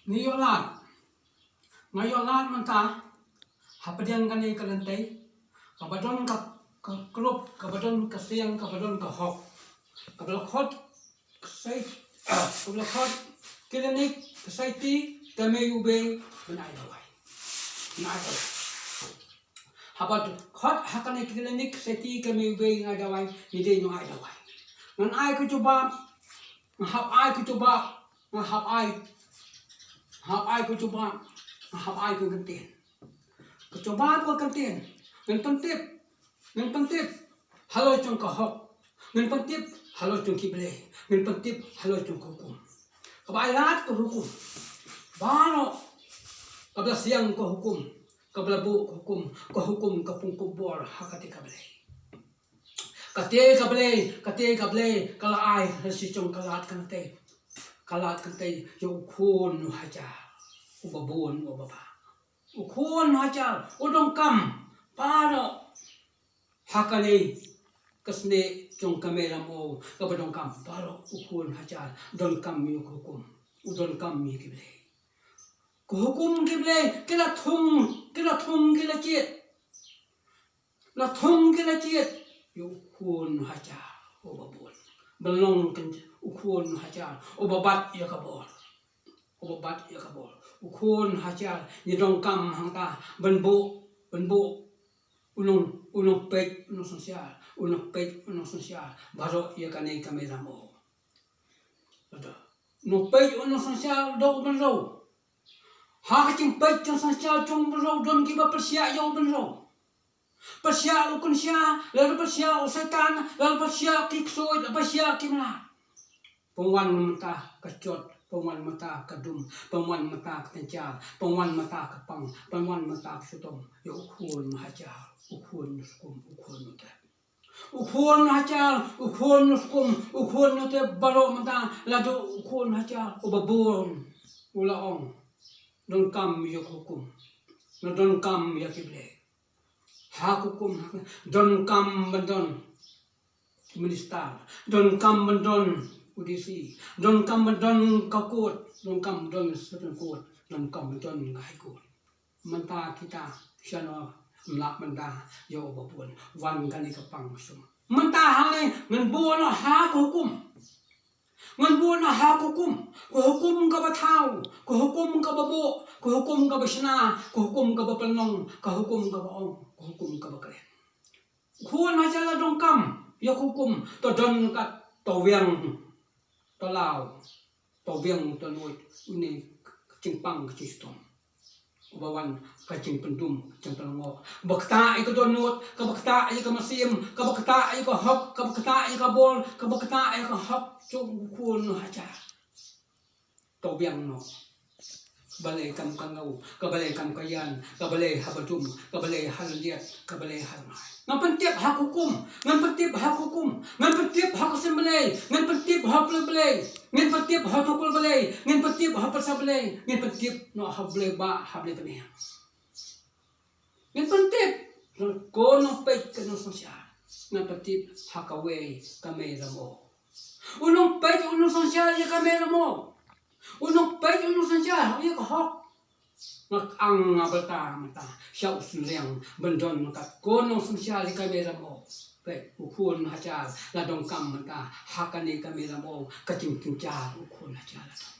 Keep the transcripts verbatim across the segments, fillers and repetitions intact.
Ngi ïoh lad. Nga ïoh lad mynta hapdeng kane ka lynti kaba don ka, ka group, kaba don ka seng, kaba don ka hok, kaba la khot ka sai, kaba la khot clinic ka saiti ka mei u bei ban ai dawai. Ban ai dawai. Haba khot ha kane ka clinic ka saiti ka mei u bei ban ai dawai, ngi dei nong ai dawai. Ngan ai ka jubab, nga hap ai ka jubab, nga hap ai, nga hap ai ka jubab, nga hap ai ka kyntien. Ka jubab ka kyntien, ngan pyntip, ngan pyntip halor jong ka hok, ngan pyntip halor jong ki Blei, ngan pyntip halor jong ka hukum. Kaba ai lad ka hukum. Baroh kaba la siang ka hukum, kaba la buh ka hukum, ka hukum ka pung ka bor ha kata ka Blei. Kata ka Blei, kata ka Blei ka la ai ha shi jong ka lad ka lynti. Ka lad ka lynti ïa u khun u hajar, uba bun uba bah. U khun u hajar u donkam baroh ha kane ka snieh jong ka mei Ramew, kaba donkam baroh u khun u hajar donkam ïa ka hukum, u donkam ïa ki Blei. Ka hukum ki Blei ki la thung, ki la thung ki la jied. La thung ki la jied ïa u khun u hajar uba bun. Ban long kin u khun u hajar uba bat ïa ka bor. Uba bat ïa ka bor. U khun u hajar ngi donkam hangta ban buh, ban buh u nong, u nongpeit u nongsynshar, u nongpeit u nongsynshar baroh ïa kane ka mei Ramew. Lada u nongpeit u nongsynshar don u bynriew, ha ka jingpeit jingsynshar jong u bynriew don kiba pyrshah ïa u bynriew. Pyrshah u kynsha, lada pyrshah u Soitan, lada pyrshah ki ksuid, pyrshah ki mlak. Pynwan mynta ka jot, pynwan mynta ka dum, pynwan mynta ka tynjar, pynwan mynta ka pang, pynwan mynta ka shitom ïa u khun u hajar, u khun u skum, u khun u tep. U khun u hajar, u khun u skum, u khun u tep baroh mynta, lada u khun u hajar uba bun u la ong, donkam ïa ka hukum, nga donkam ïa ki Blei. Ha ka hukum donkam ban don minister, donkam ban don u D C, donkam ban don ka kot, donkam ban don Supreme Court, donkam ban don ka High Court. Mynta kita shano ym lah mynta ïa uba bun, wan kane ka pang sum. Mynta hangne ngan buh noh ha ka hukum. Ngan buh noh ha ka hukum. Ka hukum kaba thaw, ka hukum kaba buh, ka hukum kaba shna, ka hukum kaba pynlong, ka hukum kaba ong, ka hukum kaba kren. Khun hajar la donkam ïa ka hukum, to don kat, to wiang, to law, to wiang, to luid une ka jingpang ka jingshitom. Uba wan ka jingpyndum, ka jingpynlyngngoh, kaba ktah ïa ka dohnud, kaba ktah ïa ka mynsiem, kaba ktah ïa ka hok, kaba ktah ïa ka bor, kaba ktah ïa ka hok jong u khun u hajar. To wiang noh. Balei kam ka ngaw, ka balei kam ka ïan, ka balei ha ba dum, ka balei ha lyndiat, ka balei ha lyngai. Ngan pyntip ha ka hukum, ngan pyntip ha ka hukum, ngan pyntip ha ka ksem Blei, ngan pyntip ha ka Blei, ngan pyntip ha ka kol Blei, ngan pyntip ha ka pyrsa Blei, ngan pyntip noh ha Blei Bah, ha Blei Bneng. Ngan pyntip, ko nongpeit ka nongsynshar, ngan pyntip ha kawei ka mei Ramew. U nongpeit u nongsynshar ïa ka mei Ramew. U nongpeit u nongsynshar ïa ka hok. Nga kang nga balta mynta sha u synriang ban don mynta ko nongsynshar ïa ka mei Ramew. Peit u khun hajar la donkam mynta ha kane ka mei Ramew, ka jingtynjar u khun hajar la don.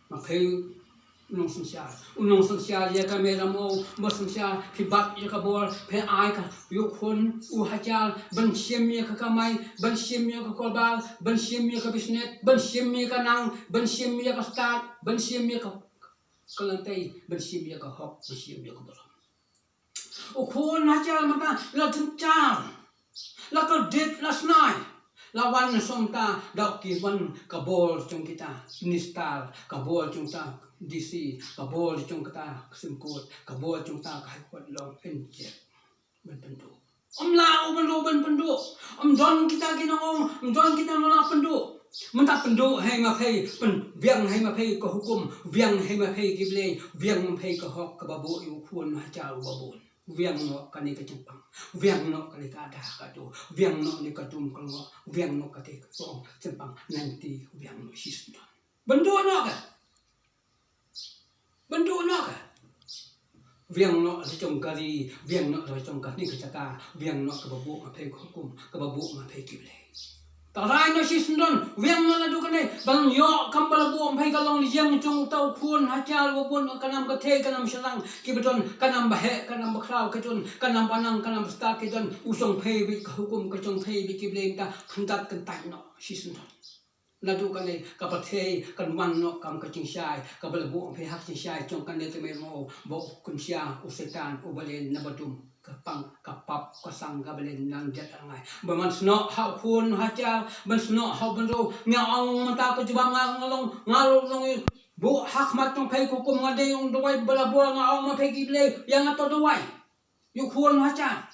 Ma phi u nongsynshar, u nongsynshar ïa ka mei Ramew, ba synshar phi bat ïa ka bor, phi ai ka ïa u khun u hajar ban shim ïa ka kamai, ban shim ïa ka kolbar, ban shim ïa ka bisnet, ban shim ïa ka nang, ban shim ïa ka stad, ban shim ïa ka, ka lynti, ban shim ïa ka hok, ban shim ïa ka burom. U khun hajar mynta la tynjar, la kordit, la snai, la wan sumta da ki wan ka bor jong kita minister, ka bor jong kita D C, ka bor jong kita Supreme Court, ka bor jong kita ka High Court long injek ban pynduh. Ym lah u bynriew ban pynduh. Ym don kita ki nongong, ym don kita nonglah pynduh. Mynta pynduh hei ma phi, pyn, biang hei ma phi ka hukum, biang hei ma phi ki Blei, biang ma phi ka hok kaba buh ïa u khun hajar uba bun. Biang noh kane ka jingpang, biang noh kane ka da ka do, biang noh ne ka dum ka lyngngoh, biang noh kate ka ong jingpang nanti, biang noh shisha. Ban duh noh ka. Wiang noh la jong ka ri, wiang noh la jong kane ka jaka, wiang noh kaba buh ma phi ka hukum, kaba buh ma phi ki blei. Tharai noh shisyndon, wiang noh naduh kane, ban ïoh kam ba la buh ma phi ka long ïing jong uta u khun hajar, ba bun ka nam ka thei, ka nam shynrang, kiba don ka nam ba heh, ka nam ba khraw, ka don ka nam ba nang, ka nam ba stad, ki don u jong phi beit ka hukum, ka jong phi beit ki blei, ta khyndat kyntait noh shisyndon. Naduh kane ka pyrthei kan wan noh kam ka jingshai, kaba la buh phi ha ka jingshai jong kane ka mei mo, ba u khun sha u Soitan, u ba len na ba dum, ka pang, ka pap, ka sang, ka ba len nang jat ngai. Ba man snoh ha u khun hajar, ban snoh ha u bynriew, nga ong mynta ka jubab nga nga long, nga long long buh ha khmat jong phi ka hukum, nga dei u nongduwai ba la buh, nga ong ma phi ki blei, ïa nga to duwai. Ïa u khun hajar.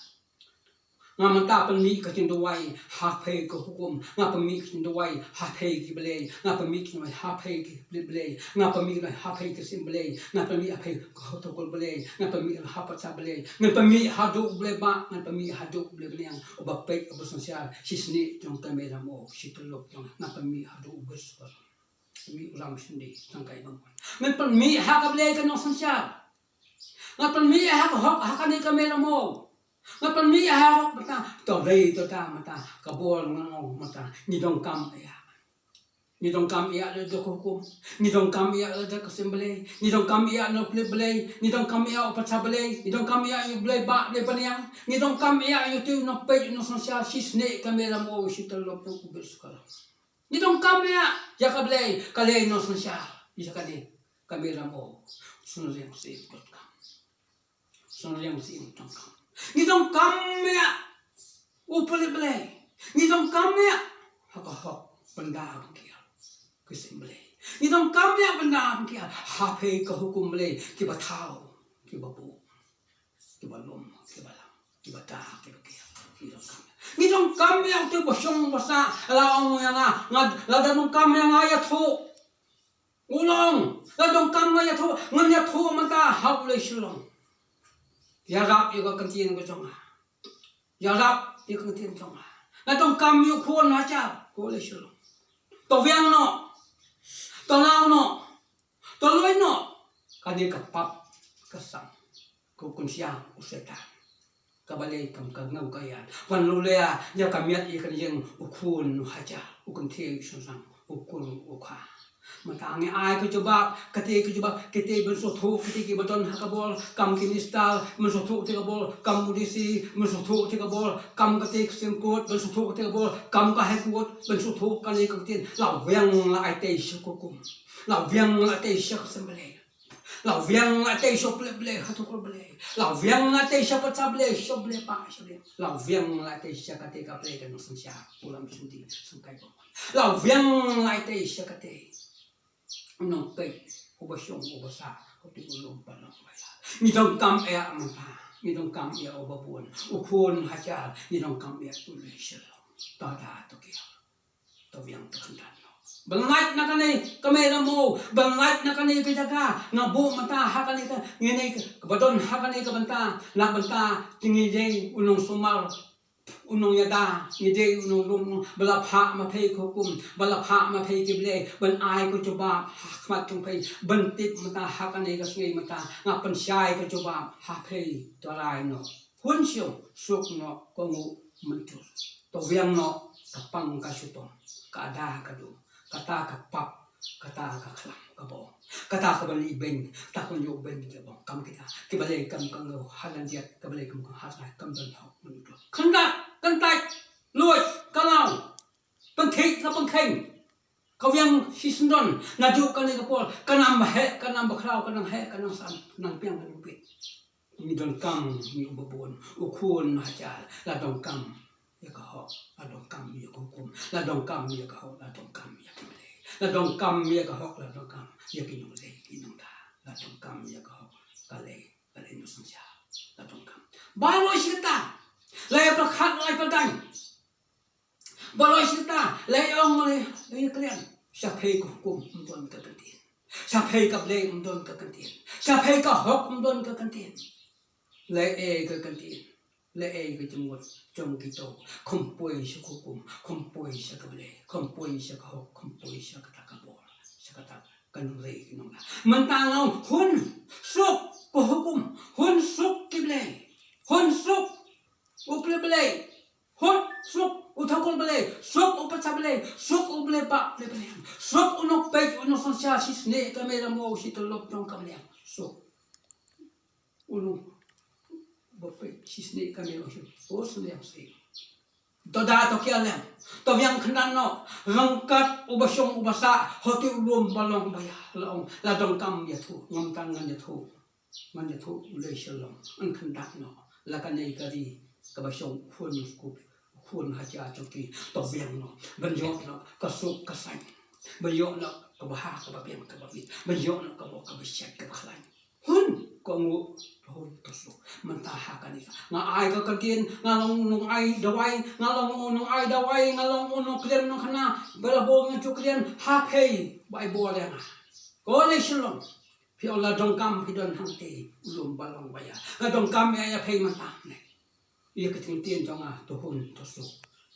Nga mynta pynmih ka jingduwai ha phi ka hukum, nga pynmih ka jingduwai ha phi ki blei, nga pynmih ka jingduwai ha phi ki blei, nga pynmih ka jingduwai ha phi ka sim blei, nga pynmih ha phi ka hok tokol blei, nga pynmih ha phi ka blei, nga pynmih haduh u blei ba, nga pynmih haduh u blei bniang, uba peit uba synshar, shisnei jong ka mei ramo, shi tyllup jong, nga pynmih haduh u bes ba. Pynmih u ram shynde, tang kai bang. Nga pynmih ha ka blei ka nongsynshar. Nga pynmih ha ka hok ha kane ka mei ramo. Nga pynmih ha hok mynta. To dei to ta mynta. Ka bor nga ong mynta. Ngi donkam ïa. Ngi donkam ïa lada ka hukum. Ngi donkam ïa lada ka sim blei. Ngi donkam ïa u nongpyllait blei. Ngi donkam ïa u patsha blei. Ngi donkam ïa u blei ba blei bniang. Ngi donkam ïa utu u nongpeit u nongsynshar shisnei ka mei ramo shi tyllup jong u bes ka. Ngi donkam ïa, ïa ka blei, ka lei nongsynshar, ïa kane, ka mei ramo, Sngewriang Syiem donkam. Sngewriang Syiem donkam. Ngi donkam ïa, u pule blei. Ngi donkam ïa, ha ka hok, ban da ban kiar. Ka sim blei. Ngi donkam ïa, ban da ban kiar. Ha phi ka hukum blei, kiba thaw, kiba buh. Kiba lum, kiba lam, kiba da, kiba kiar, ngi donkam. Ngi donkam ïa utu ba shong ba sah, la ong ïa nga, nga, lada donkam ïa nga ïathuh. U long, la donkam nga ïathuh, ngan ïathuh mynta ha u lei Shillong. Ïarap ïa ka ktien ka jong nga. Ïarap ïa ka ktien jong nga. La donkam ïa u khun hajar, ha u lei Shillong. To wiang noh. To law noh. To lui noh. Kane ka pap, ka sang. Ka u khun sha u Soitan. Kaba lei kam ka ngau ka ïan. Wan lulea, ïa ka miat ïa ka ïing, u khun u hajar, u kynthei u shynrang, u kur u kha. Mynta ngi ai ka jubab, kata ka jubab, kita ban sngewthuh, kita kiba don ha ka bor, kam ki minister, ban sngewthuh kita ka bor, kam u D C, ban sngewthuh kita ka bor, kam kata ka Supreme Court, ban sngewthuh kita ka bor, kam ka High Court, ban sngewthuh kane ka ktien, la wiang la ai tei sha ka hukum. La wiang la tei sha ka sim blei. La wiang la tei sha u pule blei, ha u tokol blei. La wiang la tei sha patsha blei, sha u blei pa, sha u blei. La wiang la tei sha kata ka blei ka nongsynshar, u lam shynti, sngewkai bok. La wiang la tei sha kata. U nongpeit, uba shong, uba sah, utu u long ba long ba ïa. Ngi donkam ïa mynta, ngi donkam ïa uba bun, u khun hajar, ngi donkam ïa u lei Shillong. To da to kiar. To wiang to khyndat noh. Ban lait na kane ka mei ramo, ban lait na kane ka jaka, nga buh mynta ha kane ka, ngene ka, ba don ha kane ka bynta, na bynta, te ngi dei u nongsumar, u nongïada, ngi dei u nonglum, ba la phah ma phi ka hukum, ba la phah ma phi ki blei, ban ai ka jubab, ha khmat jong phi, ban tip mynta ha kane ka sngi mynta, nga pynshai ka jubab, ha phi, to rai noh. Hun siew, suk noh, kohnguh, mynjur. To wiang noh, ka pang ka shitom, ka ada ka dum, kata ka pap, kata ka khlam ka bong, kata ka ban ibeiñ, kata ka ban ïoh beiñ ka bong, kam kita, kiba lei kam ka ngew, ha lyndiat, kiba lei kam ka hasnai, kam don hok, mynjur. Khyndat, kyntait, luid, ka law, pynthik, ka pynkheiñ. Ka wiang shisyndon, naduh kane ka por, ka nam ba heh, ka nam ba khraw, ka nam heh, ka nam san, ka nam biang, ka nam bit. Ngi donkam, ngi uba bun, u khun hajar, la donkam, ïa ka hok, la donkam, ïa ka hukum, la donkam, ïa ka hok, la donkam, ïa ki blei. La donkam, ïa ka hok, la donkam, ïa ki nonglei, ki nongda, la donkam, ïa ka hok, ka lei, ka lei nongsynshar, la donkam. Baroh shi katta, la ïa pyrkhat, la ïa pyrdain. Baroh shi katta, la ong, la ïa kren. Sha phi ka hukum, ym don ka kyntien. Sha phi ka blei, ym don ka kyntien. Sha phi ka hok, ym don ka kyntien. La ei ka kyntien. La ei ka jingmut jong kito. Kham poi sha ka hukum, kham poi sha ka blei, kham poi sha ka hok, kham poi sha kata ka bor, sha kata ka nonglei ki nongda. Mynta nga ong, hun suk ka hukum, hun Shisneh ka me la mo shi tyllup jong ka mliang. So. Unu. Ba peit shisneh ka me la shi. O sliang si. To da to kiar lem. To biang khyndan noh. Ryngkat uba shong uba sah. Hoti u lum ba long ba ïa. La ong. La donkam ïathuh. Ngam tang ngan ïathuh. Ngan ïathuh u lei shalom, yn khyndat noh. La kane ka ri kaba shong u khun u skup, u khun hajar jong ki, to biang noh. Ban ïoh noh ka suk ka saiñ. Ban ïoh noh ka bha kaba biang kaba bit. Ban ïoh noh ka bok kaba shait kaba khlaiñ. Hun, ko nguh, hun to suk. Mynta ha kane ka. Nga ai ka ktien, nga long nong ai dawai, nga long nong ai dawai, nga long nong kren nong khana, ba la bor ngan ju kren, ha phi, bai bor ïa nga. Ko lei shalom. Phi ong la donkam phi don hangtei, u lum ba long ba ïa. Nga donkam ïa ïa phi mynta ne. Ïa ka ktien jong nga to hun to suk.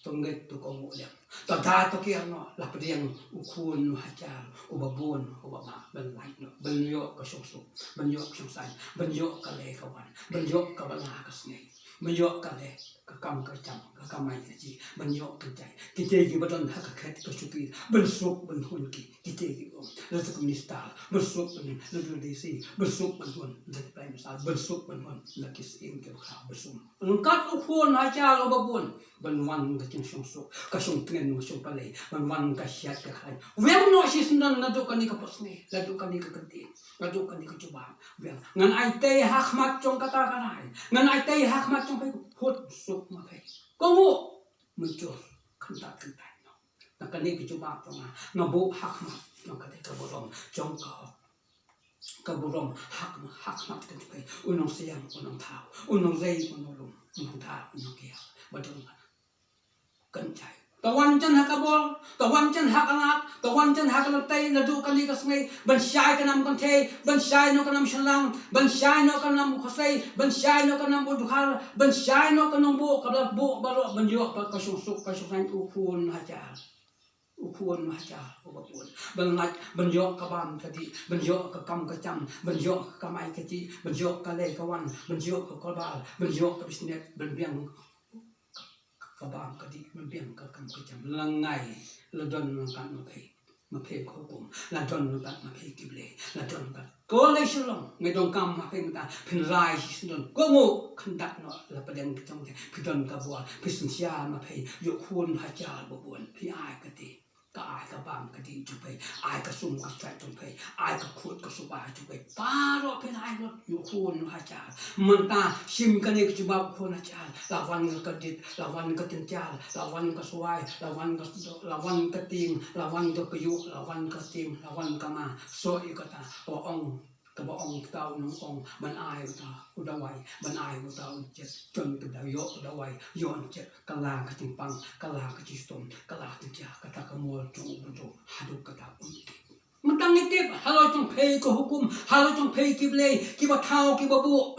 To ngeit to kohnguh lem. To da to kiar noh la pdiang u khun u hajar uba bun uba mah ban lait noh. Ban ïoh ka shong suk. Ban ïoh ka shong saiñ. Ban ïoh ka lei ka wan. Ban ïoh ka bala ka sngi. Ban ïoh ka lei ka kam ka jam ka kamai ka jih. Ban ïoh ka jai. Kita kiba don ha ka khet ka shuki. Ban suk ban hun ki. Kita ki ong. Lada ka minister. Ban suk ban hun. Lada ka D C. Ban suk ban hun. Lada ka Prime Minister. Ban suk ban hun. Lada ki syiem kiba khraw ban suk. Ryngkat u khun hajar uba bun. Ban wan ka jingshong suk. Ka shong tngen ka shong palei. Ban wan ka shait ka khlaiñ. Weng noh shisyndon naduh kane ka por sngi. Naduh kane ka kyntien. Naduh kane ka jubab. Weng. Ngan aiti ha khmat jong kata ka rai. Ngan aiti ha khmat jong phi. Phut suk ma phi. Kohnguh. Mynjur. Kyntat kyntat noh. Na kane ka jubab jong nga, nga buh ha khmat jong kane ka burom jong ka hok. Ka burom ha khmat, ha khmat ka jubab. U nongsiang, u nongthaw, u nongrei, u nonglum, u nongda, u nongkiar. Ba dang kan jai. To wan jan ha ka bor, to wan jan ha ka lad, to wan jan ha ka lynti, naduh kane ka sngi, ban shai ka nam kynthei, ban shai noh ka nam shynrang, ban shai noh ka nam u khasi, ban shai noh ka nam u dkhar, ban shai noh ka nongbuh, ka la buh baroh, ban ïoh ka shong suk, ka shong saiñ u khun hajar. U khun hajar uba bun. Ban lait, ban ïoh ka bam ka dih, ban ïoh ka kam ka jam, ban ïoh ka kamai ka jih, ban ïoh ka lei ka wan, ban ïoh ka kolbar, ban ïoh ka bisnet, ban biang ka, ka bam ka dih, ban biang ka kam ka jam. La ngai, la don ryngkat ma phi, ma phi ka hukum, la don ryngkat ma phi ki blei, la don ryngkat Ko lei shalom, nga donkam ma phi mynta, phin rai shisyndon, kohnguh, kyndat noh, la pdiang ka jong phi, phi don ka bor, phi synshar ma phi, ïoh khun hajar ba bun, phi ai kati, ka ai ka bam ka dih jong phi, ai ka sum ka sait jong phi, ai ka khuid ka suba jong phi, baroh phin ai lut, ïoh khun hajar. Mynta, shim kane ka jubab khun hajar, la wan ka kdit, la wan ka tynjar, la wan ka swai, la wan ka sdok, la wan ka tieng, la wan ka kyiuh, la wan ka tim, la wan ka ma, soh ïa kata, ba ong, kaba ong uta u nongong, ban ai uta u dawai, ban ai uta u jet, jon ka daw ïoh u dawai, ïoh u jet, ka la ka jingpang, ka la ka jingshitom, ka la ka jingjia, kata ka mol jong u bynta, haduh kata um tip. Mynta ngi tip, halor jong phi ka hukum, halor jong phi ki blei, kiba thaw, kiba buh.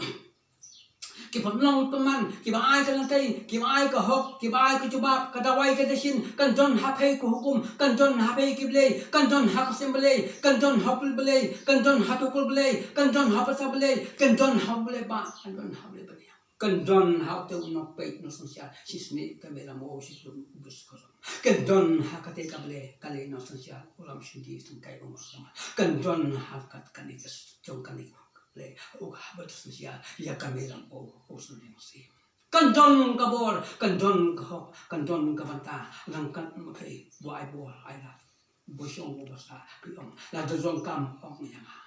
Kiba pynlong pynman, kiba ai ka lynti, kiba ai ka hok, kiba ai ka jubab, ka dawai ka dashin, kan don ha phi ka hukum, kan don ha phi ki blei, kan don ha ka symbai, kan don ha u blei, kan don ha u blei, kan don ha u blei, kan don ha u blei ba, kan don ha u blei ba. Kan don ha uta u nongpeit nongsynshar, shisnei ka me la mo shi tu bus ko. Kan don ha kata ka blei, ka lei nongsynshar, u lam shindi sngewkai u ma. Kan don ha kat kane ka jong kane ka blei, u ha ba tu synshar, ïa ka me la mo, u sngewsih. Kan don ka bor, kan don ka hok, kan don ka bynta, ryngkat ma phi, ba ai bor, ai lad. Ba shong ba sah, phi ong, la da donkam ong ïa nga.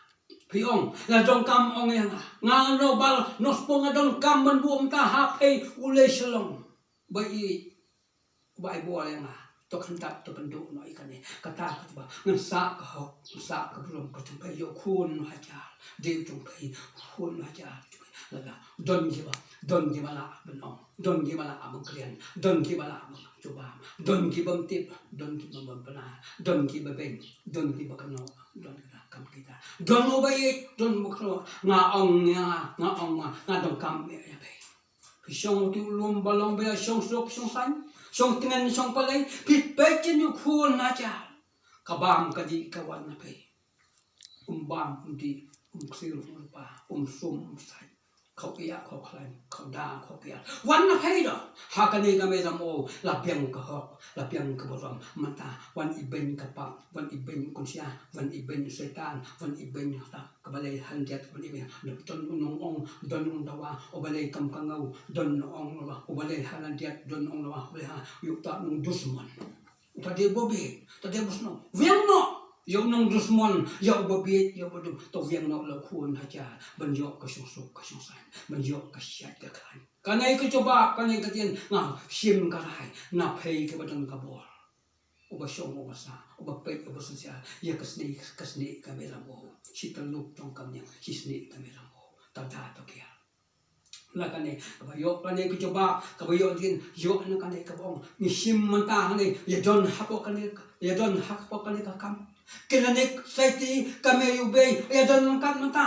Phi ong, la donkam ong ïa nga. Nga nobal, nospong nga donkam ban buh mynta ha phi, u lei shalom. Ba i Ba ai bor ïa nga. To kyndat to kynduh noh ïa kane. Kata ka jubab. Ngan sah ka hok, ngan sah ka burom ka jong phi, ïoh khun hajar. Dei jong phi, khun hajar jong phi. Lada don kiba, don kiba lah ban ong, don kiba lah ban kren, don kiba lah ban jubab, don kiba tip, don kiba pynbna, don kiba beiñ, don kiba kynnoh, don kiba kam kita. Don uba ïeit, don uba khlur. Nga ong ïa nga, nga ong nga, nga donkam ïa phi. Phi shong uti u lum ba long ba ïa, shong suk shong saiñ, shong tngen shong palei, phi peit ïa u khun hajar. Ka bam ka dih ka wan na phi. Um bam um dih, um ksiar um lypa, um sum um saiñ. Khaw ïa khaw khlaiñ, khaw da khaw kiar. Wan na phi da. Ha kane ka mei ram o, la biang ka hok, la biang ka burom. Mynta, wan ibeiñ ka pap, wan ibeiñ kunsha, wan ibeiñ Soitan, wan ibeiñ hata, ka balei handiat, wan ibeiñ. Don u nongong, don u nongdawa, u balei kam ka ngau, don u nongong, u balei handiat, don u nongdawa, u balei ha, yu ta nong dusmon. Uta dei u babieit, uta dei u basngew. Wiang noh ïa u nongdusmon, ïa u babieit, ïa u badum. To wiang noh la khun hajar ban ïoh ka shongsuk ka shongsaiñ, ban ïoh ka shait ka khlaiñ. Kane ka jubab, kane ka ktien, nga shim ka rai na phi kiba don ka bor. Uba shong, uba sah, uba peit, uba synshar ïa ka snieh, ka snieh ka mei ram o. Shi tyllup jong ka mniang, shi snieh ka mei ram o. Ta da ta kiar. La kane kaba ïoh, kane ka jubab kaba ïoh, kin ïoh na kane kaba ong. Ngi shim mynta hangne, ïa don hapoh kane, ïa don hapoh kane ka kam. Clinic, society, ka mei u bei, ïa don ryngkat mynta.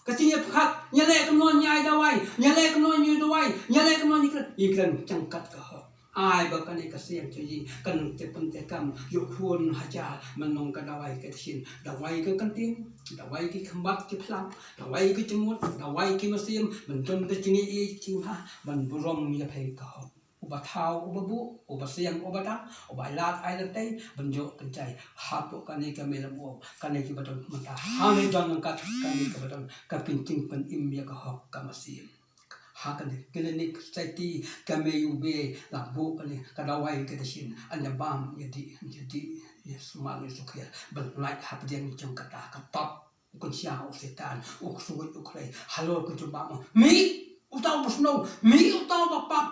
Ka jingïapyrkhat, ngi leh kumno ngi ai dawai, ngi leh kumno ngi dawai, ngi leh kumno ngi kren, ngi kren jingkat ka hok. Ai ba kane ka seng jong ngi kan tip pyntikam ïa u khun hajar, mynta ka dawai ka shisien, dawai ka ktien, dawai ki khmat ki phlang, dawai ki jingmut, dawai ki mynsiem, ban don ka jingïeit jingmut, ban burom ïa phi ka hok. Uba thaw, uba buh, uba seng, uba tang, uba ai lad ai lynti, ban ïoh pynjai hapoh kane ka mei ram o, kane kiba don mynta. Hangne don ryngkat kane kiba don ka kynjing pynim ïa ka hok ka mynsiem. Ha kane clinic, society, ka mei u bei, la buh kane ka dawai ka shisien, ynda bam ïa dih, ïa dih, ïa sumar ïa sukher, ban lait hapdeng jong kata ka pap, u kunsha, u Soitan, u ksuid, u khlei, halor ka jubab mo. Mih uta u basngew, mih uta u bapap,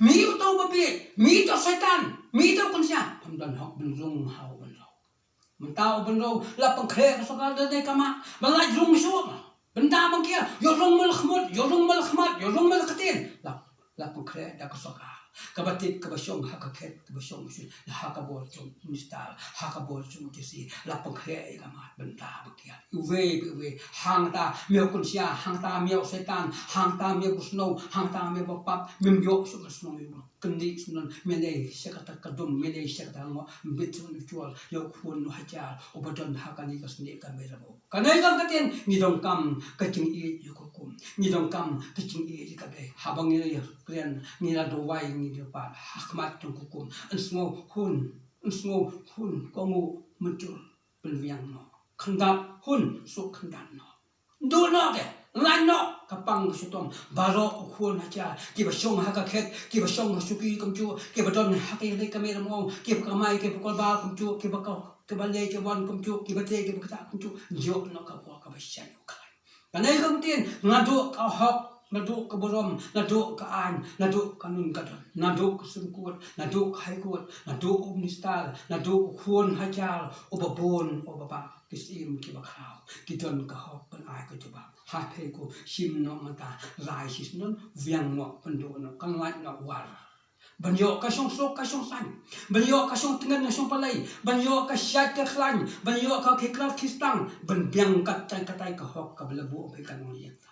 mih uta u babieit, mih uta u Soitan, mih uta u kunsha. Pham don hok ban rung ha u bynriew. Mynta u bynriew la pynkhreh ka sorkar da dei ka mat. Ba lait rung shuh ma. Ban da ban kiar, ïoh rung ma la khmut, ïoh rung ma la khmat, ïoh rung ma la ktien. La, la pynkhreh da ka sorkar. Kaba tip, kaba shong ha ka khet, kaba shong shu, ha ka bor jong u minister, ha ka bor jong u DC, la pynkhreh ïa ka mat ban da ban kiar. Iwei pa iwei, hangta me u kunsha, hangta me u Soitan, hangta me u basngew, hangta me u bapap, mem ïoh shuh ka shnong ïoh. Kyndit shnong, me leit sha kata ka dum, me leit sha kata ka ngoh, mbit sha u jwal, ïa u khun u hajar, uba don ha kane ka snieh ka mei ram o. Kane ka ktien, ngi donkam ka jingïeit ïa ka hukum, ngi donkam ka jingïeit ïa ka Blei. Haba ngi ïa kren, ngi la duwai, ngi la pat ha khmat jong ka hukum. Yn sngew hun, yn sngew hun, ko ngu mynjur, pynwiang noh. Khyndat hun, suk khyndat noh. Duh noh te, lait noh ka pang ka shitom. Baroh u khun hajar, kiba shong ha ka khet, kiba shong ha shuki kumjuh, kiba don ha ka ïing ka mei ram o, kiba kamai, kiba kolbar kumjuh, kiba ka, kiba leit kiba wan kumjuh, kiba trei kiba ktah kumjuh. Ïoh noh ka bor kaba shait u khlaiñ. Kane ka ktien, naduh ka hok, naduh ka burom, naduh ka aiñ, naduh ka nun ka don, naduh ka Supreme Court, naduh ka High Court, naduh u minister, naduh u khun hajar, uba bun, uba bah. Ki syiem kiba khraw, ki don ka hok ban ai ka jubab. Ha phi ko, shim noh mynta, rai shisien, wiang noh, pynduh noh, kan lait noh war. Ban ïoh ka shongsuk ka shongsaiñ, ban ïoh ka shongtngen ka shongpalei, ban ïoh ka shait ka khlaiñ, ban ïoh ka khie krat khie stang, ban biang katei katei ka hok kaba la buh phi kan ong ïa ka.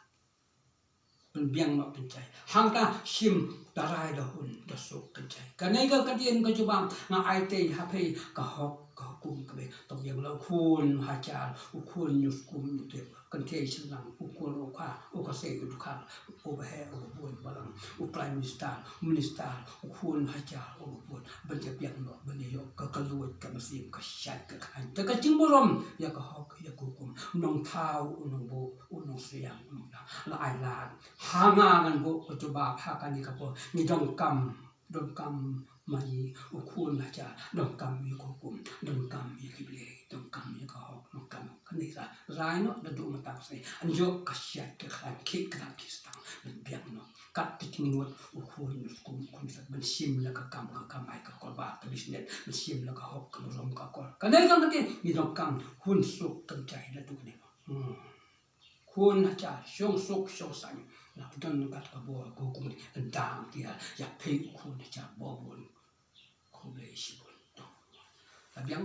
Pynbiang noh pynjai. Hangta shim da rai da hun da suk pynjai. Kane ka ktien ka jubab nga ai tei ha phi ka hok ka hukum ka Blei. To biang la u khun hajar, u khun ñiuhskum ñiuhtep, kynthei shynrang, u kur u kha, u kha sei u dkhar, u baheh u babun balang, u Prime Minister, u Minister, u khun hajar, u babun, ban ïa biang noh, ban ïa ïoh ka kylluid ka mynsiem ka shait ka khlaiñ. Te ka jingburom ïa ka hok ïa ka hukum. U nongthaw, u nongbuh, u nongsiang, u nongthaw. La ai lad. Ha nga ngan buh ka jubab ha kane ka por. Ngi donkam, donkam ma ngi u khun hajar, donkam ïa ka hukum, donkam ïa ki Blei, donkam ïa ka hok, donkam kane ka rai noh da duh mynta ka sngi. Yn ïoh ka shait ka khlaiñ, khie krat khie stang, ban biang noh. Kat ka jingmut u khun u skum u khun sat, ban shim la ka kam ka kamai ka kolbar ka business, ban shim la ka hok ka burom ka kor. Kane ka ktien, ngi donkam hun suk pynjai da duh ne. Hmm. Khun hajar, shong suk shong saiñ. La don kat ka bor ka hukum, dang kiar ïa phi u khun hajar, bor bun. Khublei shibun. La biang